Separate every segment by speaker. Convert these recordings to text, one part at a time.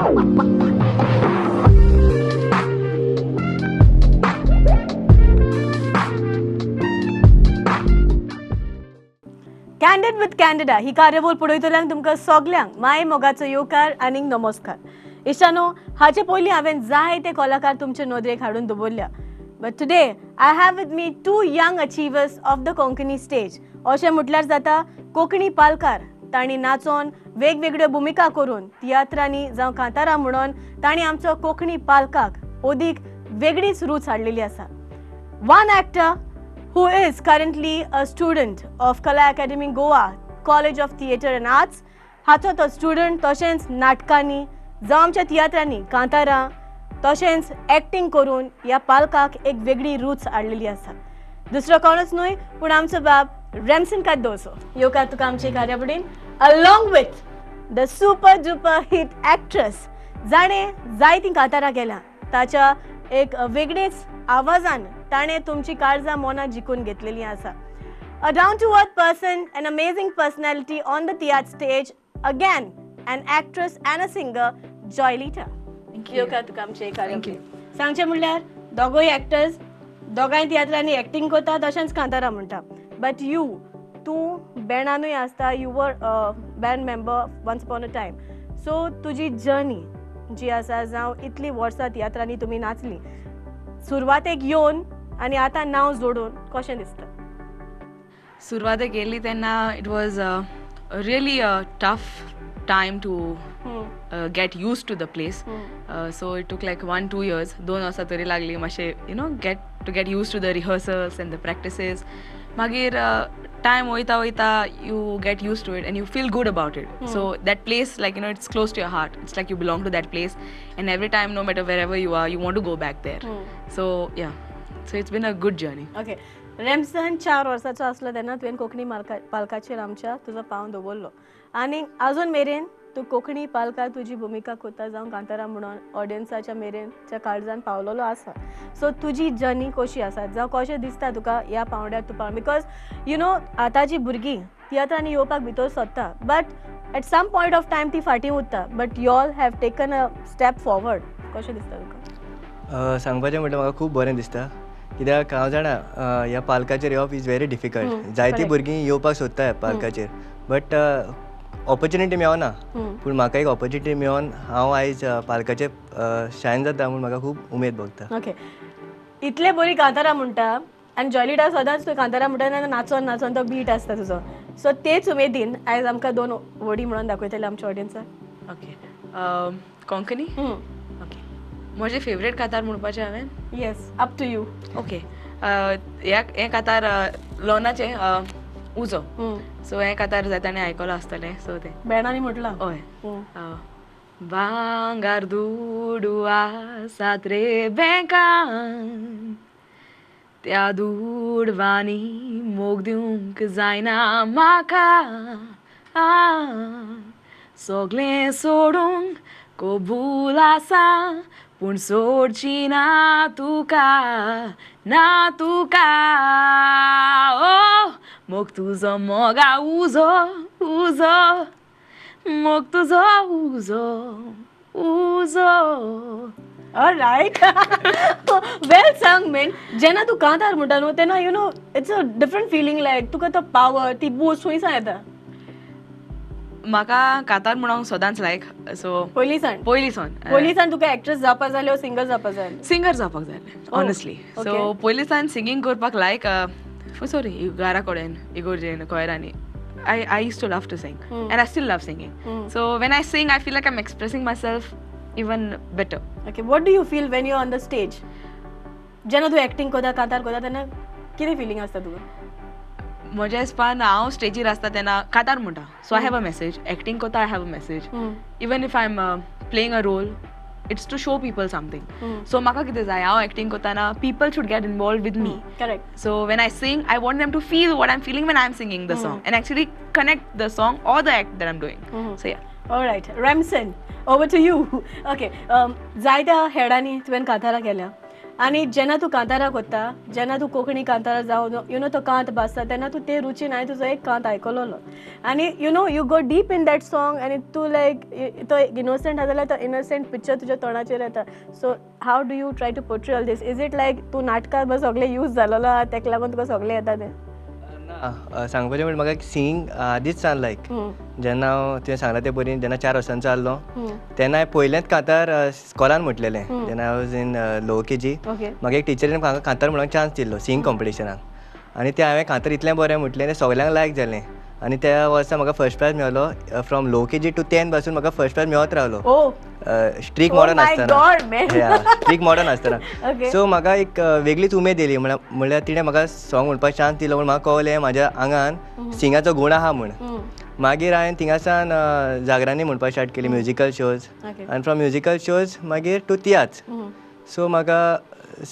Speaker 1: Candid with Candida ही कार्यावळ पळयतल्यांक तुमकां सगल्यांक माय मोगाचो येवकार आनीक नमस्कार. इश्टानो, हाचे पयलीं हांवें जायते कलाकार तुमचे नदरेक हाडून दवरल्या, but today I have with me two young achievers of the Konkani stage. अशें म्हटल्यार जाता, कोंकणी पालकार तांणी नाचोन वेगवेगळ्यो भुमिका करून तियात्रांनी जावं कांतारां म्हणून तांणी आमचो कोंकणी पालकाक अदीक वेगळीच रूच हाडलेली आसा. One actor who is currently a student of Kala Academy Goa, College of Theatre and Arts, हाचो तो स्टुडंट तशेंच नाटकांनी जावं आमच्या तियात्रांनी कांतारां तशेंच एक्टींग करून ह्या पालकाक एक वेगळी रूच हाडलेली आसा. दुसरो कोणूच न्हय पूण आमचो बाब रेमसन कार्दोसो. येवकार तुका आमचे कार्यावळीन, along with the super duper hit actress जाणें जायतीं कांतारां केल्या, ताच्या एक वेगळेच आवाजान ताणें तुमची काळजां मनां जिखून घेतलेली आसा. A down to earth person, an amazing personality on the tiatr stage, again an actress and a singer, Joylita. येवकार तुका आमचे कार्यावळीन. सांगचें म्हणल्यार दोगूय एक्टर्स दोगांय तियात्रांनी एक्टींग करता तशेंच कांतारां म्हणटा, बट you तूं बँडानूय आसता, you were band member once upon a time. So तुजी जर्नी जी आसा, जावं इतलीं वर्सां तियात्रांनी तुमी नाचली, सुरवातेक येवन आनी आतां नांव जोडून कशें दिसता?
Speaker 2: सुरवातेक येयली तेन्ना it was really a tough time to get used to the place. So it took like 1-2 years, 2 वर्सां तरी लागली मातशें get used to the rehearsals and the practices. मागीर टायम वयता वयता you get used to it and you feel good about it. So that place, like it's close to your heart. It's like you belong to that place and every time, no matter wherever you are, you want to go back there. So yeah, so it's been a good journey.
Speaker 1: Okay, Remson 4 वर्सांचो आसलो तेन्ना तुवें कोंकणी पालकाचेर आमच्या तुजो पांव दवरलो आनी आजून मेरेन तूं कोंकणी पालकार तुजी भुमिका करता, जावं कांतारां म्हणून ऑडियन्साच्या मेरेनच्या काळजान पावलेलो आसा. सो तुजी जर्नी कशी आसा, जावं कशें दिसता तुका ह्या पांवड्यार तूं पाव? Because you know आतांची भुरगीं तियात्रांनी येवपाक भितर सरता, but at some point of time ती फाटीं उरता, but you all have taken a step forward. कशें दिसता तुका?
Speaker 3: सांगपाचें म्हटल्यार म्हाका खूब बरें दिसता, कित्याक हांव जाणा ह्या पालकाचेर येवप is very difficult. जायतीं भुरगीं येवपाक सोदता ह्या पालकाचेर, बट ऑपॉर्च्युनिटी मेळना. पूण म्हाका एक ऑपॉर्च्युनिटी मेळोन हांव आयज पालकाचेर शायन जाता म्हूण म्हाका खूब उमेद भोगता.
Speaker 1: ओके, इतले बरी कांतारां म्हणटा आनी जॉयलिटा सदांच तूं कांतारां म्हणटा तेन्ना नाचोन नाचोन तो बीट आसता तुजो, सो तेच उमेदीन आयज आमकां 2 वडी म्हणून दाखयतले आमच्या ऑडियन्साक.
Speaker 2: ओके, कोंकणी. ओके, म्हजें फेवरेट कांतार म्हणपाचें हांवें?
Speaker 1: Yes, up to you.
Speaker 2: Okay, हें कांतार लोनाचें उजो. सो हें कांतार जाय ताणें आयकलां आसतलें. सो तें
Speaker 1: बॅणांनी म्हटलां.
Speaker 2: हय. भांगार दुडू आसात रे बँकान, त्या दुडवांनी मोग दिवंक जायना म्हाका, सगळें सोडूंक कबूल आसा पूण सोडची ना तुका, ना तुका. ओ मोग तुजो मोगा उजो उजो, मोग तुजो उजो उजो.
Speaker 1: Alright, well sung man. जेन्ना तूं कांतार म्हणटा न्हू तेन्ना you know it's a different feeling, like तुका तो पावर ती बूस्ट खंयसान येता?
Speaker 2: म्हाका कांतार म्हणूंक सदांच लायक. सो पयलीं सावन
Speaker 1: तुका एक्ट्रेस जावपाक जाय ओ सिंगर जावपाक जाय?
Speaker 2: सिंगर जावपाक जाय ऑनेस्टली. सो पयलीं सावन सिंगींग करपाक लायक. सॉरी, घरा कडेन इगोर्जेन कोयरांनी I used to love to sing and I still love singing. So when I sing, I feel like I'm expressing myself even better.
Speaker 1: Okay, what do you feel when you're on the stage? जेन्ना तूं acting करता, कांतार करता तेन्ना कितें feeling आसता तुका?
Speaker 2: म्हज्या हिसपान हांव स्टेजीर आसता तेन्ना कांतार म्हणटा, so I have a message. Acting करता, I have a message. Even if I am playing a role, it's to show people something. So म्हाका कितें जाय, हांव एक्टींग करतना people should get involved with me.
Speaker 1: Correct.
Speaker 2: So when I sing, I want them to feel what I'm feeling when I'm singing the song and actually connect the song or the act that I'm doing. So yeah.
Speaker 1: Alright, Remson, over to you. Okay, जायत्या हेडांनी तुवें कांतारां केल्या. आनी जेन्ना तूं कांताराक वता, जेन्ना तूं कोंकणी कांतारां जावं you know तो कांत भाजता तेन्ना तूं ते रुचीन हांवें तुजो एक कांत आयकलोलो आनी you know you go deep in that song आनी तूं लायक तो इनोसंट आसा जाल्यार तो इनोसंट पिक्चर तुज्या तोंडाचेर येता. So how do you try to portray all this? Is it like तूं नाटकां बस सगळें यूज जालोलो आहा तेका लागून तुका सगळें येता तें?
Speaker 3: ना, सांगपाचें म्हणल्यार म्हाका सिंगींग आदींच सान लायक जेन्ना हांव तुवें सांगलां ते परी जेन्ना 4 वर्सांचो आहलो तेन्ना हांवें पयलेंच कांतार स्कॉलान म्हटलेलें. जेन्ना I was in lower KG म्हाका एक टिचरीन म्हाका कांतार म्हणूंक चान्स दिल्लो सिंगींग कॉम्पिटिशनाक आनी तें हांवें कांतार इतलें बरें म्हटलें तें सगल्यांक लायक जालें आनी त्या वर्सा म्हाका फर्स्ट प्रायज मेवलो. फ्रॉम लो केजी टू 10 पासून म्हाका फर्स्ट प्रायज मेळत रावलो. स्ट्रीक मॉडर्न आसतना, स्ट्रीक मॉडर्न आसतना. सो म्हाका एक वेगळीच उमेद येयली. म्हणल्यार तिणें म्हाका सॉंग म्हणपाक चान्स दिलो म्हूण म्हाका कळलें म्हाज्या आंगान सिंगाचो गूण आहा म्हूण. मागीर हांवें थिंगासान जागरांनी म्हणपाक स्टार्ट केली, म्युजिकल शोज, आनी फ्रॉम म्युजिकल शोज मागीर टू तियात्र. सो म्हाका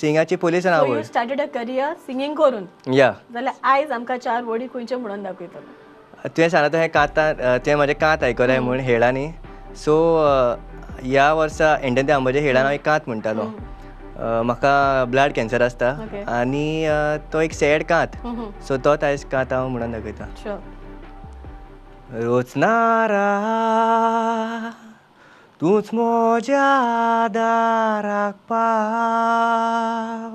Speaker 3: सिंगाची पयलींसान आवड.
Speaker 1: You started a career singing करून?
Speaker 3: या.
Speaker 1: जाल्यार आयज आमकां 4 वडी खंयच्यो म्हणून दाखयतलो?
Speaker 3: तुवें सांगलां तशें कांतार, तुवें म्हजें कांत आयकलें म्हूण हेळांनी. सो ह्या वर्सा एंडन आंबाच्या हेळान हांव एक कांत म्हणटालो. म्हाका ब्लड कॅन्सर आसता आनी तो एक सॅड कांत, सो तो आयज कांत हांव म्हणून दाखयता. रोचनारा तूंच म्हज्या दाराक पाव,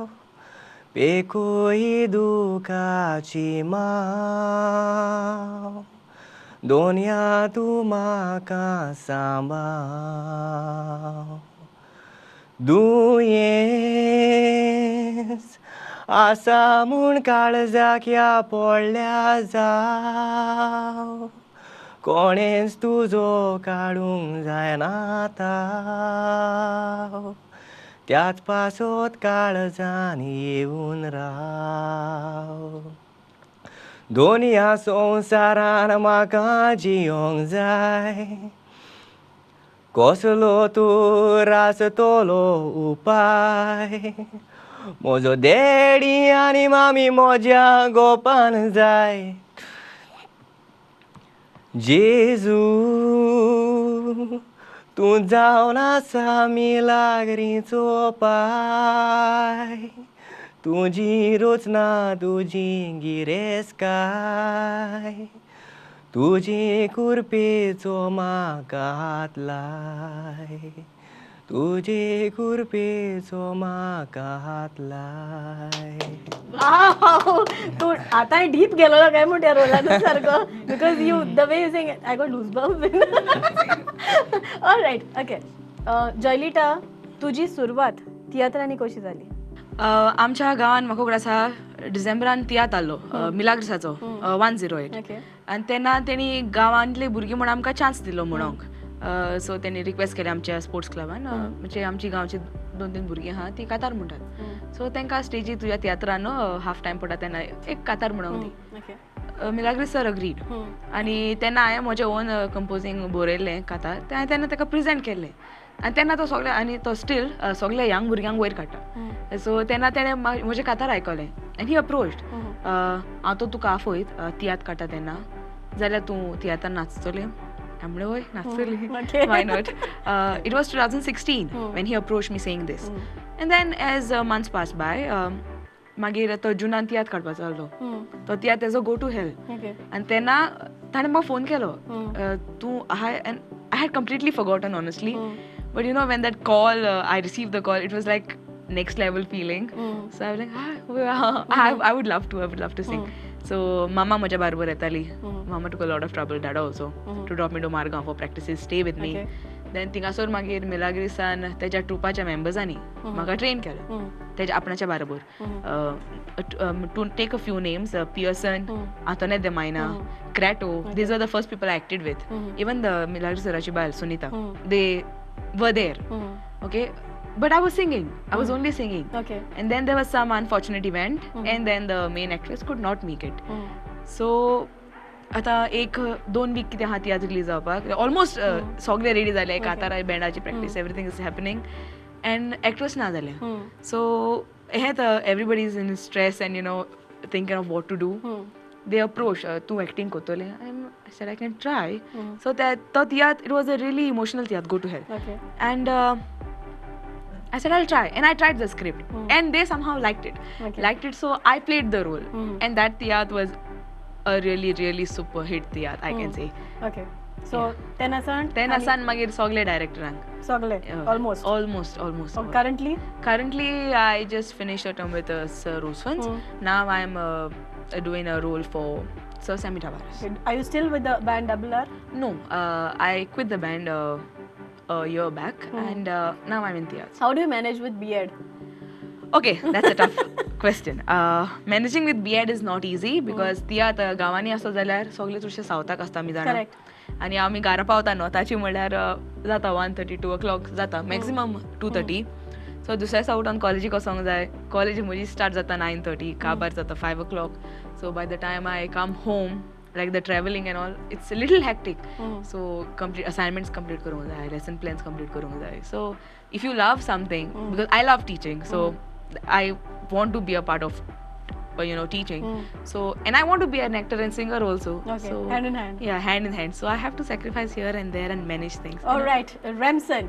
Speaker 3: पेकोय दुखाची माव, दोनया तूं म्हाका सांबाळ, दुयेंस आसा म्हूण काळजाक ह्या पडल्या जाव, कोणेंच तुजो काडूंक जायना ताव, त्याच पासत काळजान येवन राव, दोनया संवसारान म्हाका जियोंक जाय, कसलो तूं रासतलो उपाय, म्हजो डॅडी आनी मामी म्हज्या गोपान जाय, जेजू तूं जावन आसा मिलाग्रीचो पाय, तुजी रचना तुजी गिरेस्काय, तुजी कुरपेचो म्हाका हात लाय, तुजे कुरपेचो म्हाका हात लाय.
Speaker 1: तूं आतांय डीप गेलो काय म्हूण त्या रोलान सारको, because you the way you sing I got loose bump. Alright, okay. Joylita, तुजी सुरवात तियात्रांनी कशी जाली?
Speaker 2: आमच्या गांवान म्हाका खबर आसा डिसेंबरान तियात्र आसलो मिलाग्रिसाचो 108, आनी तेन्ना तेणी गांवांतली भुरगीं म्हूण आमकां चान्स दिलो म्हणोंक. सो तेणी रिक्वेस्ट केलें आमच्या स्पोर्ट्स क्लबान, म्हणजे आमची गांवची 2-3 भुरगीं आहा ती कातार म्हणटात, सो तांकां स्टेजीर तुज्या तियात्रान हाफ टायम पडटा तेन्ना एक कातार म्हणोंक दी. मिलाग्रीस सर अग्रीड आनी तेन्ना हांवें म्हजें ओन कंपोजींग बरयल्लें कातार, तें हांवें तेन्ना ताका प्रेजेंट केल्लें आनी तेन्ना तो सगळे आनी तो स्टील सगळे यंग भुरग्यांक वयर काडटा. सो तेन्ना तेणें म्हजें कातार आयकलें आनी ही अप्रोच्ड, हांव तो तुका आफयत तियात्र काडटा तेन्ना जाल्यार तूं तियात्रान नाचतलें? हांवें म्हणलें वय नाचतली, why not. It was 2016 when he approach me saying this, and then as months pass by मागीर तो जुनान तियात्र काडपाचो आहलो, तो तियात्र तेजो गो टू हेल, आनी तेन्ना ताणें म्हाका फोन केलो तूं आहाय, and I had completely forgotten honestly, but you know when that call I receive the call it was like next level feeling. So I was like, I would love to, I would love to sing. So mama म्हज्या barber येताली, mama took a lot of trouble, dada also, to drop me to Margao for practices, stay with me. Then थिंगासर मागीर मिलाग्रिसान तेज्या ट्रुपाच्या मेंबर्सांनी म्हाका train केलें तेज्या आपणाच्या barber. To take a few names, Pearson, Antoinette de Maina, Crato, these are the first people I acted with. Even the Milagres सराची बायल Sunita, they were there. Okay, but I was singing. I was only singing.
Speaker 1: Okay.
Speaker 2: And then there was some unfortunate event, and then the main actress could not make it. So, आता एक 2 week कितें आहा तियात्र release जावपाक, almost सगळे ready जाले, कातारा बँडाची practice, everything is happening, and actress ना जालें. So हें everybody is in stress and you know thinking of what to do. They approach, तूं एक्टींग करतलें? I said I can try. So तो तियात्र, it was a really emotional tiatr, go to hell. And I said, I'll try. And I tried the script. And they somehow liked it.
Speaker 1: Okay.
Speaker 2: Liked it, so I played the role. And that tiatr was a really, really super hit tiatr, I can say.
Speaker 1: Okay. So, तेन्ना
Speaker 2: तेन्ना मागीर सगळे डायरेक्टरांक.
Speaker 1: सगळे, almost.
Speaker 2: Almost, almost.
Speaker 1: So, currently?
Speaker 2: Currently, I just finished a term with Sir Rosfans. Now I'm doing a role for Sir Sammy Tavares.
Speaker 1: Okay. Are you still with the band Double R?
Speaker 2: No, I quit the band a year back and now I'm in theatre.
Speaker 1: How do you manage with B.Ed?
Speaker 2: Okay, that's a tough question. Managing with B.Ed is not easy because तियात्र गांवांनी आसतो जाल्यार सगळे चडशे सावथाक आसता आमी जाणा.
Speaker 1: Correct.
Speaker 2: आनी आमी घरा पावता न्हू ताची म्हणल्यार जाता 1:30 2 o'clock जाता मॅक्सिमम 2:30. सो दुसऱ्या दिसा उठोन कॉलेजीक वचोंक जाय. कॉलेज म्हजी स्टार्ट जाता 9:30, काबार जाता 5 o'clock. So by the time I come home, like the travelling and all, it's little hectic. So complete assignments complete करूंक जाय, लेसन प्लॅन्स कंप्लीट करूंक जाय. So if you love something, because I love teaching, so I want to be a part of you know, teaching. So, and I want to be an actor and singer also.
Speaker 1: Okay.
Speaker 2: So,
Speaker 1: hand in hand.
Speaker 2: Yeah, hand in hand. So I have to sacrifice here and there and manage things.
Speaker 1: All right, Remson,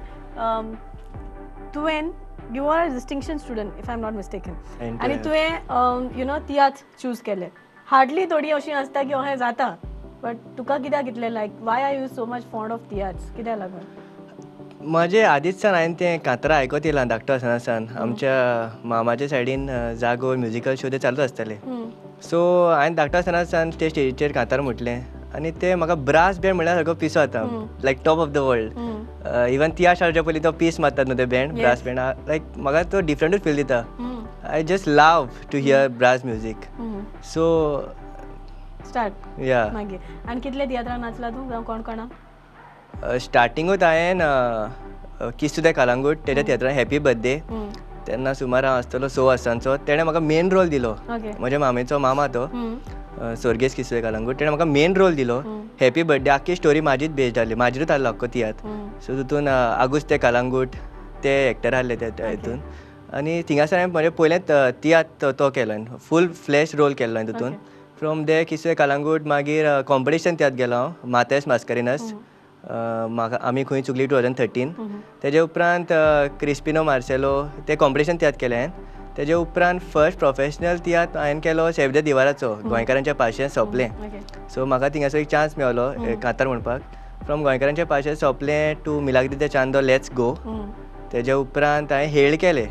Speaker 1: तुवें, you are a distinction student, if I'm not mistaken. And तुवें, you know, tiatr choose केले. Hardly थोडी अशी आसता की अहें जाता, but तुका कित्याक कितलें, like, why are you so much fond of तियात्र? कित्याक लागून?
Speaker 3: म्हजे आदींच सावन हांवें तें कांतारां आयकत येयलां धाकटो आसतना सावन. आमच्या मामाच्या सायडीन जागोर म्युजिकल शो ते चालूच आसताले. सो हांवें धाकटो आसतना सावन ते स्टेजीचेर कांतार म्हटलें आनी ते म्हाका ब्रास बँड म्हणल्यार सारको पिसो जाता, like top of the world. Even तियात्र शाळेच्या पयलीं तो पीस मारतात न्हू ते बँड, ब्रास बँड, लायक म्हाका तो डिफरंटूच फील दिता. I just love to hear brass music. So
Speaker 1: start
Speaker 3: या.
Speaker 1: मागीर आनी कितले तियात्रां नाचला तूं, जावं कोण कोणा?
Speaker 3: स्टार्टिंगूच हांवें किस्तू दे कालांगूट तेज्या तियात्रान हॅपी बर्थडे, तेन्ना सुमार हांव आसतलो 6 वर्सांचो. तेणें म्हाका मेन रोल दिलो. म्हज्या मामेचो मामा तो स्वर्गेश किस्तू दे कालांगूट, तेणें म्हाका मेन रोल दिलो. हॅपी बर्थडे आख्खी स्टोरी म्हाजीच बेस्ड जाली, म्हाजेरूच आहलो आख्खो तियात्र. सो तितून आगुस्त दे कालांगूट ते एक्टर आहले त्या हितून. आनी थिंगासर हांवें म्हजें पयलेंच तियात्र तो केलो, फूल फ्लॅश रोल केल्लो हांवें तितून. फ्रॉम दे किस्तू दे कालांगूट मागीर कॉम्पिटिशन तियात्र गेलो हांव, मातेस मास्करिनस, म्हाका आमी खंय चुकली 2013. तेजे उपरांत क्रिस्पिनो मार्सेलो ते कॉम्पिटिशन तियात्र केलें हांवें. तेजे उपरांत फर्स्ट प्रोफेशनल तियात्र हांवें केलो शेवदे दिवाराचो, गोंयकारांच्या पाशें सोंपलें. सो म्हाका थिंगासर एक चान्स मेवलो कांतार म्हणपाक. फ्रॉम गोंयकारांच्या पाशें सोंपलें to Milagri de Chandor let's go. तेजे उपरांत हांवें हेळ केलें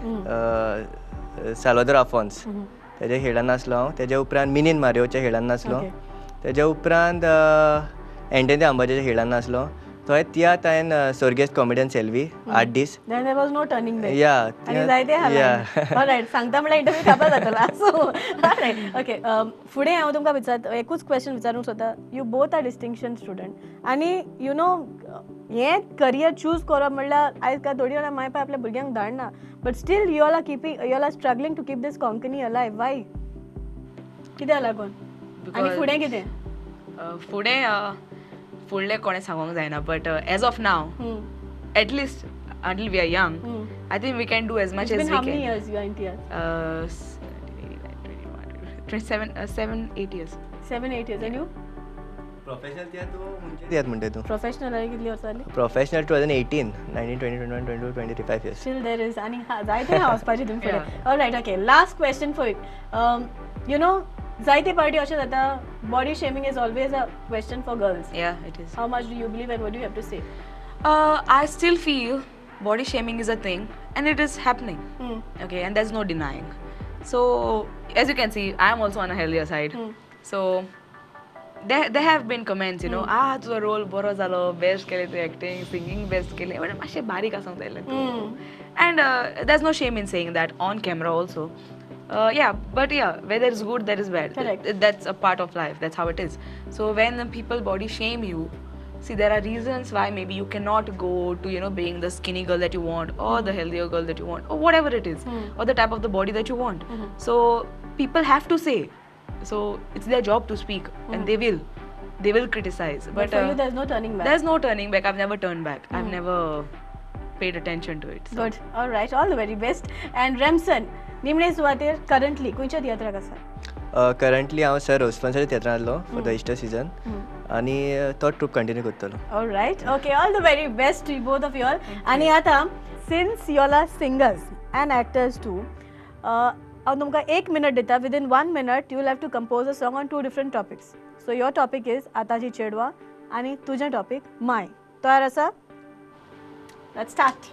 Speaker 3: साल्वादोर आफोन्स, तेजे हेळान नासलो हांव. तेजे उपरांत मिनीन मारियोच्या हेळान नासलो. तेजे उपरांत एंटनी अंबाजाच्या हेळान नासलो. तो तियात्र हांवें स्वर्गेस्त कॉमेडियन सेल्वी 8 दीस.
Speaker 1: Then there was no turning back.
Speaker 3: Yeah.
Speaker 1: आनी जायते हालाय. Alright, सांगता म्हणल्यार इंटरव्यू काबार जातलो. So, alright, okay. फुडें हांव तुमकां विचारता, एकूच क्वेश्चन विचारूंक सोदता. You both are distinction student. आनी you know, हें करियर चूज करप म्हणल्यार आयज काल थोडी जाणां माय पाय आपल्या भुरग्यांक धाडना, but still you all are keeping, you all are struggling to keep this Konkani alive. Why? कित्याक लागून? आनी फुडें कितें?
Speaker 2: फुडें फुडलें कोणें सांगूंक जायना, but as of now, at least until we are young, I think we can do as much as we can.
Speaker 1: How many years you are in theatre?
Speaker 2: 27, 7, 8 years.
Speaker 1: 7, 8 years. And you?
Speaker 3: Professional तियात्र खंयचे तियात्र म्हणटा तूं?
Speaker 1: Professional हांवें कितली वर्सां जालीं?
Speaker 3: Professional 2018, 19, 20, 21, 22, 23, 5 years.
Speaker 1: Still there is. आनी जायते आहा वचपाचें तुमी फुडें. Alright, okay. Last question for you. You know, जायते पार्टी अशें जाता, body shaming is always a question for girls.
Speaker 2: Yeah, it is.
Speaker 1: How much do you believe and what do you have to say?
Speaker 2: I still feel body shaming is a thing and it is happening. Okay, and there's no denying. So, as you can see, I am also on a healthier side. So, there have been comments, you know, ah, तुजो role बरो जालो, best केलें तुवें acting, singing best केलें, but मातशें बारीक आसूंक जाय आसलें तूं. And there's no shame in saying that on camera also. Yeah, but yeah, where there is good, there is bad.
Speaker 1: Correct.
Speaker 2: That's a part of life. That's how it is. So when people body shame you, see, there are reasons why maybe you cannot go to, you know, being the skinny girl that you want or the healthier girl that you want or whatever it is, or the type of the body that you want. So people have to say. So it's their job to speak, and they will. They will criticize.
Speaker 1: But for you, there's no turning back.
Speaker 2: There's no turning back. I've never turned back. I've never paid attention to it. So.
Speaker 1: Good. All right. All the very best. And Remson, निमणे सुवातेर currently खंयच्या तियात्राक आसा?
Speaker 3: Currently हांव sir रोजफन्साच्या तियात्रान आसलो for the Easter season आनी तो troop continue करतलो.
Speaker 1: All right. Okay. All the very best to both of you all. आनी आतां Since y'all are singers and actors too, हांव तुमकां एक मिनट दिता. Within 1 minute you will have to compose a song on 2 different topics. So your topic is आतांची चेडवां आनी तुजें टॉपीक माय. तयार आसा? Let's start.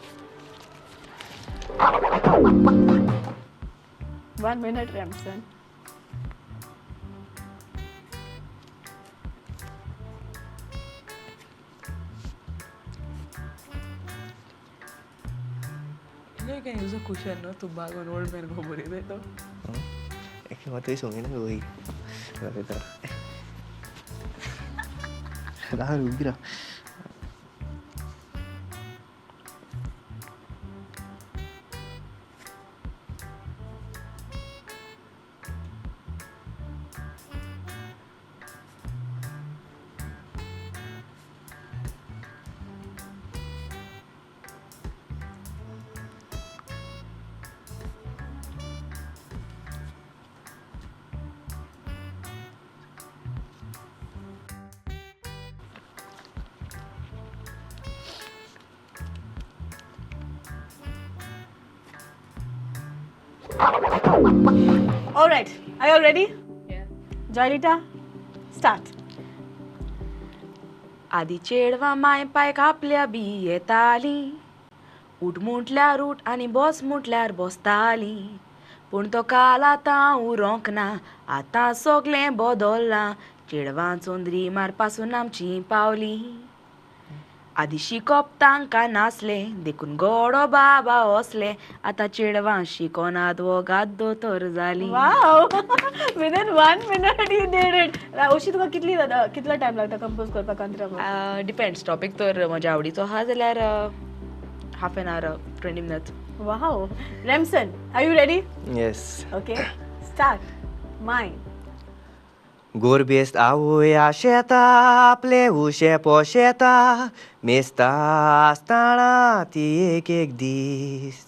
Speaker 1: 1 minute, Ramson.
Speaker 2: You know you can use a cushion, no? To bag on old man go bore de to.
Speaker 3: तुवें सोंगिना गो राव उबी राव.
Speaker 1: All right, are you all ready?
Speaker 2: Yeah.
Speaker 1: Joylita, start.
Speaker 2: आदी चेडवां माय पायक आपल्या बी येतालीं, उठ म्हटल्यार उठ आनी बस म्हटल्यार बसतालीं. पूण तो काल आतां उरोंक ना, आतां सगळें बदल्लां, चेडवां चोंदरी मारपासून आमचीं पावलीं. आदी शिकोप तांकां नासलें देखून गडो बाबा असले, आतां चेडवां शिकोनात वगात दोतोर जालीं.
Speaker 1: Wow! Within 1 minute you did it. अशी तुका कितली कितलो टायम लागता कंपोज करपाक कांतरा?
Speaker 2: डिपेंड्स, टॉपीक तर म्हज्या आवडीचो आहा जाल्यार half an hour, 20 minutes.
Speaker 1: Wow! Ramson, are you ready?
Speaker 3: Yes.
Speaker 1: Okay, start. My
Speaker 3: गोरबेस्त आवय आशेता आपलें उशें पोशेता, मेस्ता आसतना ती एक एक दीस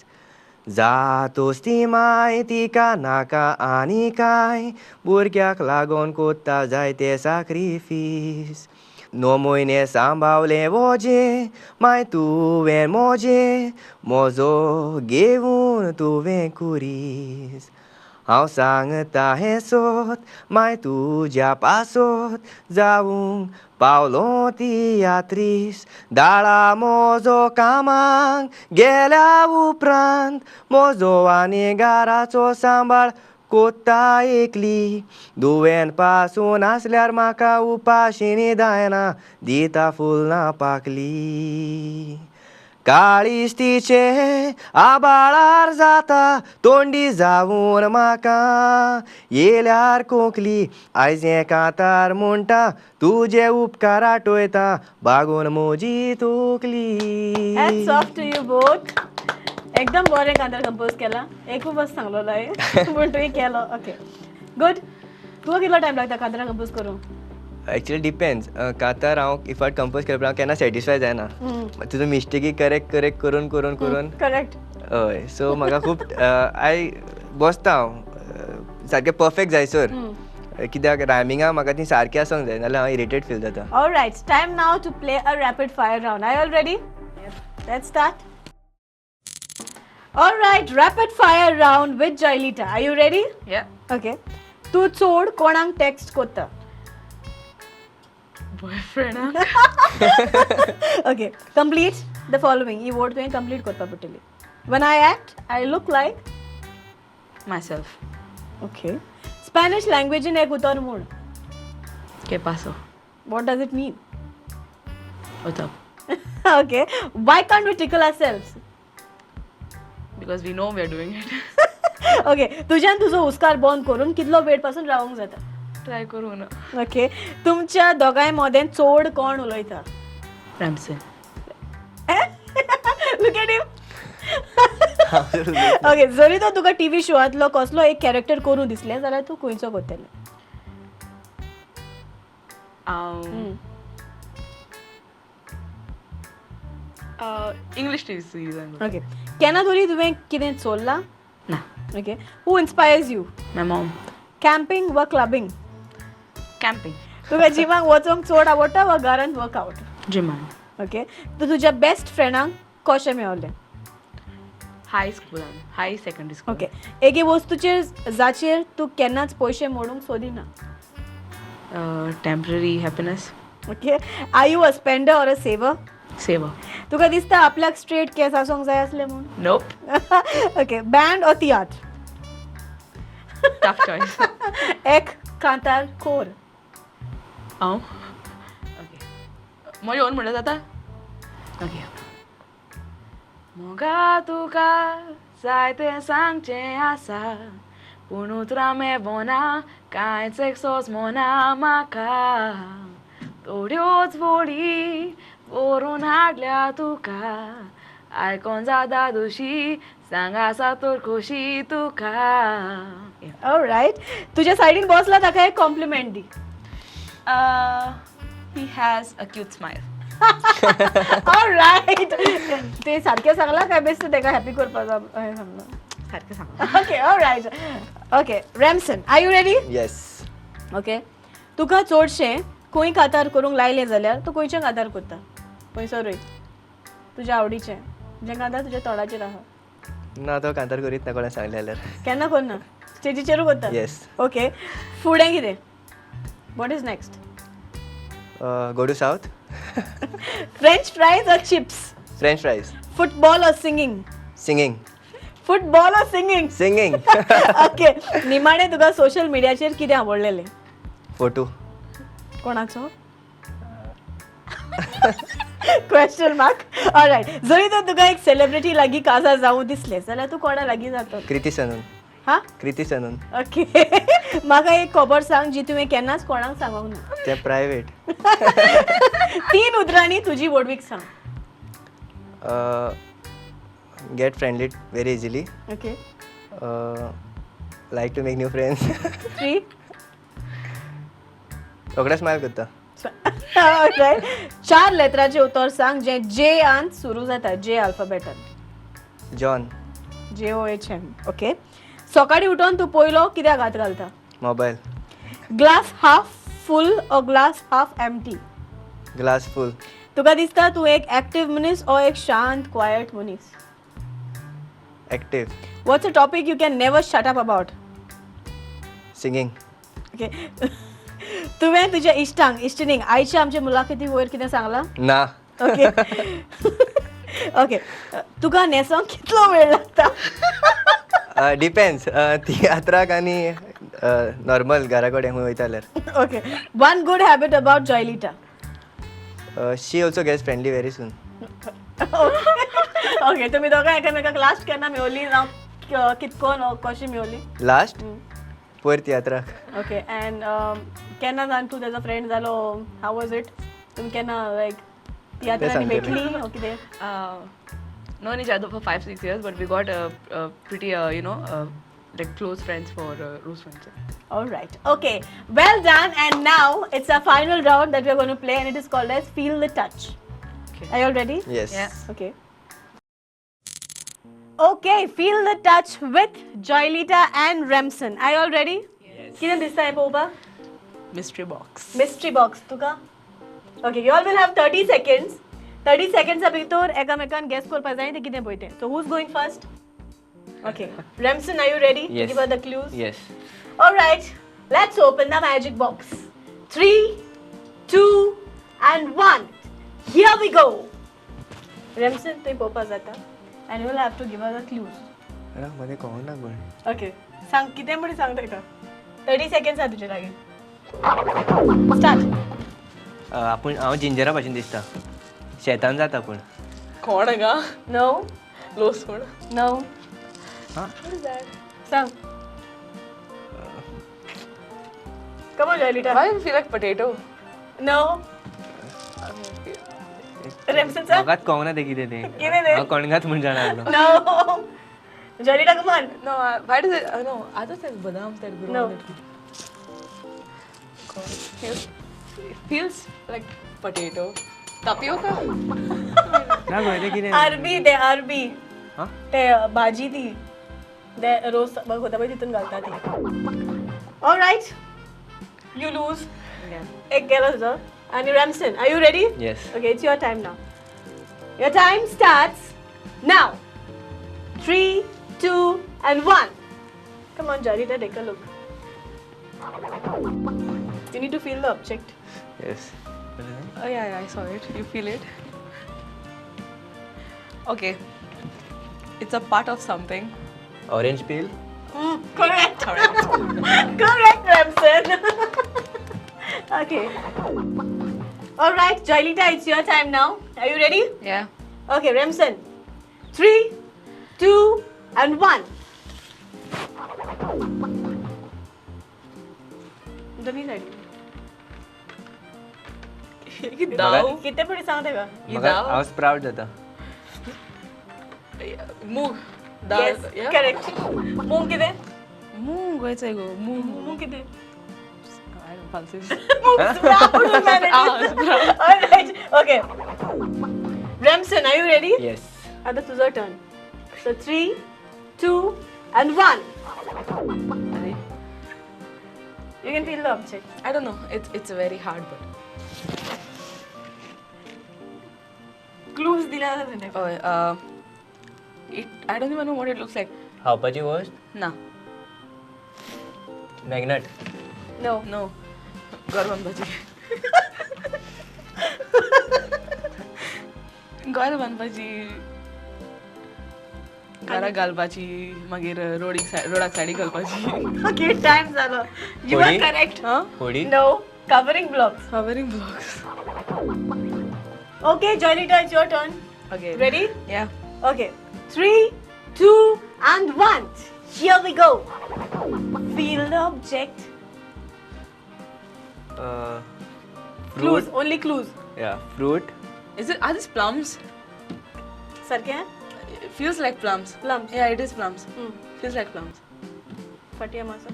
Speaker 3: जातोच ती माय तिका नाका आनी कांय, भुरग्याक लागोन कोत्ता जायते साक्रिफीस. 9 म्हयने सांबावलें वोजें माय तुवें मोजें, मोजो घेवन तुवें कुरीस. हांव सांगता हें सोद माय तुज्या पासोत, जावंक पावलो तियात्रीस. दाळा मोजो कामाक गेल्या उपरांत, मोजो आनी घराचो सांबाळ कोत्ता एकली. दुवेन पासून आसल्यार म्हाका उपाशी जायना, दिता फुलां पाकली. काळीज तिचें आबाळार जाता, तोंडी जावन म्हाका येयल्यार कोंकली. आयज हें कांतार म्हणटा तुजे उपकार आठयता, बागोवन म्हजी तकली.
Speaker 1: Hats off to you both. एकदम बरें कांतार कंपोज केला. एकू बस सांगलो हांवें पूण तुवें केलो. Okay, good. तुका कितलो टायम लागता कांतार कंपोज करूंक?
Speaker 3: Actually depends. कांतार हांव if I compose केले हांव केन्ना सॅटिस्फाय जायना, तुजो मिस्टेकी करेक्ट करेक्ट करून करून करून.
Speaker 1: करेक्ट.
Speaker 3: हय, सो म्हाका खूब I बसता हांव सारकें परफेक्ट जायसर, कित्याक रायमिंगा म्हाका ती सारकी आसूंक जाय, नाल्यार हांव इरिटेट फील जाता.
Speaker 1: Alright, time now to play a rapid fire round. Are you all ready? Let's start. Alright, rapid fire round with Joylita. Are you ready?
Speaker 2: Yeah.
Speaker 1: Okay. तूं चोड कोणाक टेक्स्ट कोत्ता?
Speaker 2: Boyfriend.
Speaker 1: Okay, complete the following. He word तुवें complete करपा पडटली. When I act, I look like
Speaker 2: myself.
Speaker 1: Okay. Spanish लँग्वेजीन एक उतर म्हूण.
Speaker 2: Que paso?
Speaker 1: What does it mean?
Speaker 2: What's up?
Speaker 1: Okay. Why can't we tickle ourselves?
Speaker 2: Because we know we are doing it.
Speaker 1: Okay. तुज्यान तुजो हुस्कार बंद करून कितलो वेळ पासून रावंक जाता?
Speaker 2: ट्राय करूं ना.
Speaker 1: ओके. तुमच्या दोगांय मदें चड कोण उलयता?
Speaker 2: Ramson.
Speaker 1: Look at him. Okay, जरी तो तुका टीव्ही शोआंतलो कसलो एक कॅरेक्टर करूं दिसलें जाल्यार तूं खंयचो करतलें?
Speaker 2: English TV series.
Speaker 1: Okay. केन्ना तरी तुवें कितें चोरलां?
Speaker 2: ना.
Speaker 1: Okay. Who inspires you?
Speaker 2: My mom.
Speaker 1: Camping वा क्लबिंग?
Speaker 2: कॅम्पिंग.
Speaker 1: तुका जिमाक वचोंक चड आवडटा वा घरांत वर्कआउट?
Speaker 2: जिमान.
Speaker 1: ओके. तूं तुज्या बेस्ट फ्रेंडाक कशें मेवलें?
Speaker 2: हाय स्कुलान, हाय सेकंडरी स्कूल.
Speaker 1: ओके, एके वस्तूचेर जाचेर तूं केन्नाच पयशे मोडूंक सोदिना?
Speaker 2: Temporary happiness.
Speaker 1: Okay, are you a spender or a saver?
Speaker 2: Saver.
Speaker 1: तुका दिसता आपल्याक स्ट्रेट केस आसूंक जाय आसले म्हूण?
Speaker 2: Nope.
Speaker 1: Okay, band or tiatr?
Speaker 2: Tough choice.
Speaker 1: एक कांतार कोर.
Speaker 2: हांव ओके, म्हजें ओन म्हणल्यार जाता. ओके. मोगा तुका जायतें सांगचें आसा, पूण उतरां मेवना, कांयच एक सोजमना म्हाका. थोड्योच वळी बरोवन हाडल्या तुका, आयकोन जाता दोशी, सांग आसा तर खोशी तुका.
Speaker 1: ऑलरायट, तुज्या सायडीन बसला ताका एक compliment the.
Speaker 2: He has a cute smile.
Speaker 1: Alright, ते सारकें सांगलां काय बेश्टें ताका हॅपी करपाक हें सांगलां?
Speaker 2: सारकें सांग.
Speaker 1: Okay, alright. Okay, Remson, are you ready?
Speaker 3: Yes.
Speaker 1: Okay, तुका चडशें खंय कातार करूंक लायलें जाल्यार तूं खंयचें कातार करता? खंयसरूय तुज्या आवडीचें जें कांतार तुज्या तोंडाचेर आहा.
Speaker 3: ना, तो कांतार करीत ना कोणें सांगलें जाल्यार.
Speaker 1: केन्ना करना? स्टेजीचेरूय करता?
Speaker 3: येस.
Speaker 1: ओके, फुडें कितें? What is next?
Speaker 3: Go to south.
Speaker 1: French fries or chips?
Speaker 3: French fries.
Speaker 1: Football or singing?
Speaker 3: Singing.
Speaker 1: Football or singing?
Speaker 3: Singing.
Speaker 1: Okay, निमाणें तुका सोशल मिडियाचेर कितें आवडलेलें?
Speaker 3: फोटो.
Speaker 1: कोणाचो? Question mark. Alright, जरी तर तुका एक सेलिब्रिटी लागीं काजार जावूं दिसलें जाल्यार तूं कोणा लागीं जातलो?
Speaker 3: कृती सनून.
Speaker 1: हा?
Speaker 3: कृती सनून.
Speaker 1: ओके, म्हाका एक खबर सांग जी तुवें केन्नाच कोणाक सांगूंक ना.
Speaker 3: तें प्रायवेट.
Speaker 1: तीन उतरांनी तुजी व्हडवीक सांग.
Speaker 3: Get friendly very easily.
Speaker 1: Okay.
Speaker 3: Like to make new friends.
Speaker 1: Three.
Speaker 3: रोखडें स्मायल करता.
Speaker 1: रायट, चार लेटराचें उतर सांग जें जे आन सुरू जाता, जे अल्फाबेटान.
Speaker 3: John.
Speaker 1: JOHN. Okay, सकाळीं उठोन तूं पयलो कित्याक हात घालता?
Speaker 3: Mobile.
Speaker 1: Glass half full or glass half empty?
Speaker 3: Glass full.
Speaker 1: तुका दिसता तूं एक एक्टीव मनीस ओ एक शांत क्वायट मनीस?
Speaker 3: Active.
Speaker 1: What's a topic you can never shut up about?
Speaker 3: Singing.
Speaker 1: Okay, तुवें तुज्या इश्टांक इश्टिणींक आयच्या आमचे मुलाखती वयर कितें सांगलां?
Speaker 3: ना.
Speaker 1: ओके ओके, तुका न्हेसोंक कितलो वेळ लागता?
Speaker 3: डिपेंड्स, तियात्राक आनी नॉर्मल घरा कडेन खंय वयता जाल्यार.
Speaker 1: Okay, one good habit about Joylita?
Speaker 3: She also gets friendly very soon.
Speaker 1: Okay, तुमी दोगां एकामेकाक लास्ट केन्ना मेवली, जावं कितकोन कशी मेवली?
Speaker 3: लास्ट पयर तियात्राक.
Speaker 1: ओके, अँड केन्ना जावन तूं तेजो फ्रेंड जालो? हाव वॉज it? तुमी केन्ना लायक तियात्रांनी
Speaker 3: सांगतलें.
Speaker 1: भेटली ओ कितें?
Speaker 2: Known each other for 5-6 years, but we got pretty like close friends for rose friends.
Speaker 1: All right. Okay. Well done. And now it's our final round that we're going to play, and it is called as Feel the Touch.
Speaker 2: Okay.
Speaker 1: Are you all ready?
Speaker 3: Yes.
Speaker 2: Yeah.
Speaker 1: Okay. Okay. Feel the Touch with Joylita and Remson. Are you all ready?
Speaker 2: Yes.
Speaker 1: कितें दिसता हें पळोवपाक?
Speaker 2: Mystery box.
Speaker 1: Mystery box. तुका? Okay. You all will have 30 seconds. 30 seconds भितर एकामेकान gas करपाक जाय तें कितें पळय तें. So who's going first? Okay. Remson, are you ready to
Speaker 3: Yes.
Speaker 1: give us the clues?
Speaker 3: Yes.
Speaker 1: All right, let's open the magic box. 3, 2, and 1. Here we go. Remson, तुवें पळोवपाक जाता and you will have to give us the clues.
Speaker 3: मदें कळना पूण.
Speaker 1: Okay, सांग कितें म्हण सांग ताका. 30 seconds आहा तुजे लागीं. Start.
Speaker 3: आपूण हांव जिंजरा भाशेन दिसता, शेतान जाता पूण.
Speaker 2: कोण गा?
Speaker 1: No,
Speaker 2: लोसण.
Speaker 1: no.
Speaker 3: हां.
Speaker 2: What is that?
Speaker 1: सांग. Come on, Joylita.
Speaker 2: Why do you feel like potato?
Speaker 1: No. Remson sir?
Speaker 3: म्हाकाच कळना तें कितें तें.
Speaker 1: कितें तें?
Speaker 3: हांव कणगात म्हूण जाणा आसलो.
Speaker 1: No. Joylita, come on.
Speaker 2: No, why does it? No, others said badam that grow.
Speaker 1: No.
Speaker 2: On the tree. God, it feels like potato. Tapioca.
Speaker 3: ना गो, तें कितें?
Speaker 1: अरबी ते अरबी.
Speaker 3: हां?
Speaker 1: ते भाजी ती ते रोस होता पळय तितून घालता ती. Alright, you lose. एक गेलो तुजो. आनी Remson, are you ready?
Speaker 3: Yes.
Speaker 1: Okay, it's your time now. Your time starts now. 3, 2 and 1. Come on, Joylita, take a look. You need to feel the object.
Speaker 3: Yes.
Speaker 2: Oh yeah, I saw it. You feel it? Okay. It's a part of something.
Speaker 3: Orange peel.
Speaker 1: Correct.
Speaker 2: Correct.
Speaker 1: Correct, Remson. Okay. All right, Joylita, it's your time now. Are you ready?
Speaker 2: Yeah.
Speaker 1: Okay, Remson. 3, 2, and 1. दोन्ही side.
Speaker 2: दाव.
Speaker 1: किती पुढे सांगते का?
Speaker 3: म्हाका हांव sprout जाता.
Speaker 2: मूग. दाल.
Speaker 1: Yes, correct. मूग किती?
Speaker 2: मूग गोयचो गो. मूग.
Speaker 1: मूग किती?
Speaker 2: I don't pulses.
Speaker 1: मूग sprout, man. All right. Okay. Remson, are you ready?
Speaker 3: Yes.
Speaker 1: आता तुझा turn. So 3, 2 and 1. You can feel the object.
Speaker 2: I don't know. It's very hard, but
Speaker 1: clues दिला जाता.
Speaker 2: Oh, it. I don't even know what it looks like.
Speaker 3: खावपाची वस्त?
Speaker 2: ना.
Speaker 3: Magnet.
Speaker 1: No.
Speaker 2: No. घर बांदपाची. घर बांदपाची, घराक घालपाची, मागीर रोडीक रोडाक सायडीक घालपाची.
Speaker 1: ओके, टायम जालो. You are correct.
Speaker 3: होडी?
Speaker 1: No. Covering blocks.
Speaker 2: Covering blocks.
Speaker 1: Okay, Joylita, it's your turn.
Speaker 2: Okay.
Speaker 1: Ready?
Speaker 2: Yeah.
Speaker 1: Okay. 3, 2 and 1. Here we go. Feel the object.
Speaker 3: Fruit.
Speaker 1: Clues, only clues.
Speaker 3: Yeah, fruit.
Speaker 2: Is it? Are these plums?
Speaker 1: Sir,
Speaker 2: It feels like plums.
Speaker 1: Plums.
Speaker 2: Yeah, it is plums. Feels like plums.
Speaker 1: Fatia masa.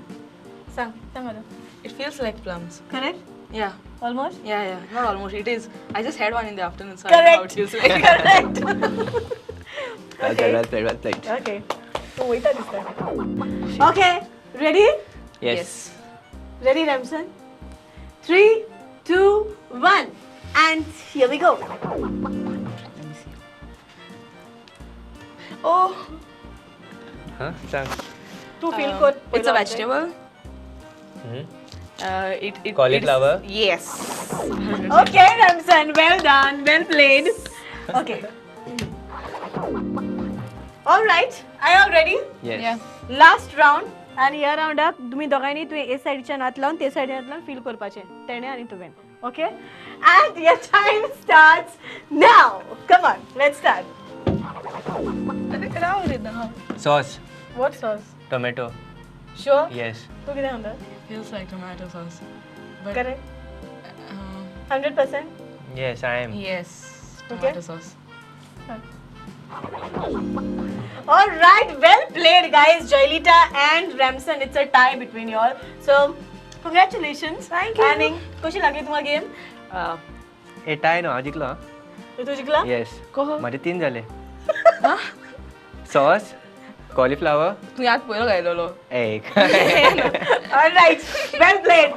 Speaker 1: Sang, sang.
Speaker 2: It feels like plums.
Speaker 1: Correct?
Speaker 2: Yeah.
Speaker 1: Almost?
Speaker 2: Yeah, yeah. Not almost. It is. I just had one in the afternoon, so
Speaker 1: correct.
Speaker 2: I know how it feels like.
Speaker 1: Correct.
Speaker 3: Well played, well played, well played.
Speaker 1: Okay. So wait this time. Okay. Ready?
Speaker 3: Yes.
Speaker 2: Yes.
Speaker 1: Ready, Remson? 3, 2, 1. And here we go.
Speaker 2: Let me see. Oh.
Speaker 3: Huh? Sang.
Speaker 1: To feel good.
Speaker 2: It's a vegetable. It
Speaker 3: Cauliflower?
Speaker 2: Yes.
Speaker 1: Okay, Remson. Well done. Well played. Okay. All right. Are you all ready?
Speaker 3: Yes.
Speaker 2: Yeah.
Speaker 1: Last round. आणि ह्या राउंडाक तुम्ही दोगांनी तुवें ए सायडीच्यान हात लावन ते सायडीन हात लावन फील करपाचें तेणें आनी तुवें. Okay? And your time starts now. Come on, let's start.
Speaker 3: Sauce.
Speaker 1: What sauce?
Speaker 3: Tomato.
Speaker 1: Sure?
Speaker 3: Yes.
Speaker 1: तूं कितें सांगता?
Speaker 2: Feels like tomato sauce. But
Speaker 1: Correct? 100%?
Speaker 3: Yes, I am.
Speaker 2: Yes. Tomato sauce.
Speaker 1: All right, well played, guys. Joylita and Remson, it's a tie between you all. So, congratulations.
Speaker 2: Thank you.
Speaker 1: And कशी लागली तुम्हाला game?
Speaker 3: ए tie न्हू, हांव जिखलो.
Speaker 1: तू जिखला?
Speaker 3: येस.
Speaker 2: कोहो?
Speaker 3: म्हाजे 3 जाले. Sauce, cauliflower,
Speaker 2: तूं याद पयलो घायलेलो.
Speaker 3: एक.
Speaker 1: All right, well played.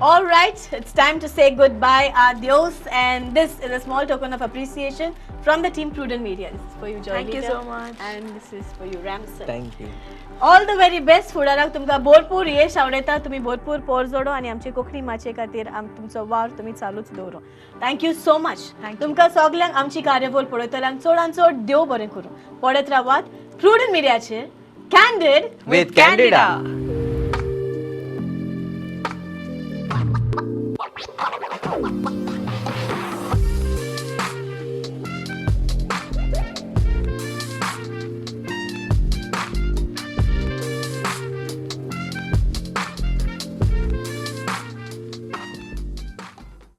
Speaker 1: All right, it's time to say goodbye, adios, and this is a small token of appreciation from the team Prudent Media. This is for you, Joylita.
Speaker 2: Thank you so much.
Speaker 1: And this is for you, Remson.
Speaker 3: Thank you.
Speaker 1: All the very best. फुडाराक तुमकां भरपूर यश आवडयता. तुमी भरपूर पोर जोडो आनी आमचे कोंकणी माचये खातीर तुमचो वावर तुमी चालूच दवरो. Thank you so much. तुमकां सगल्यांक आमची कार्यावळ पळयतल्यांक चडान चड देव बरें करूं. पळयत रावात प्रुडंट मिडियाचेर Candid
Speaker 3: with Candida.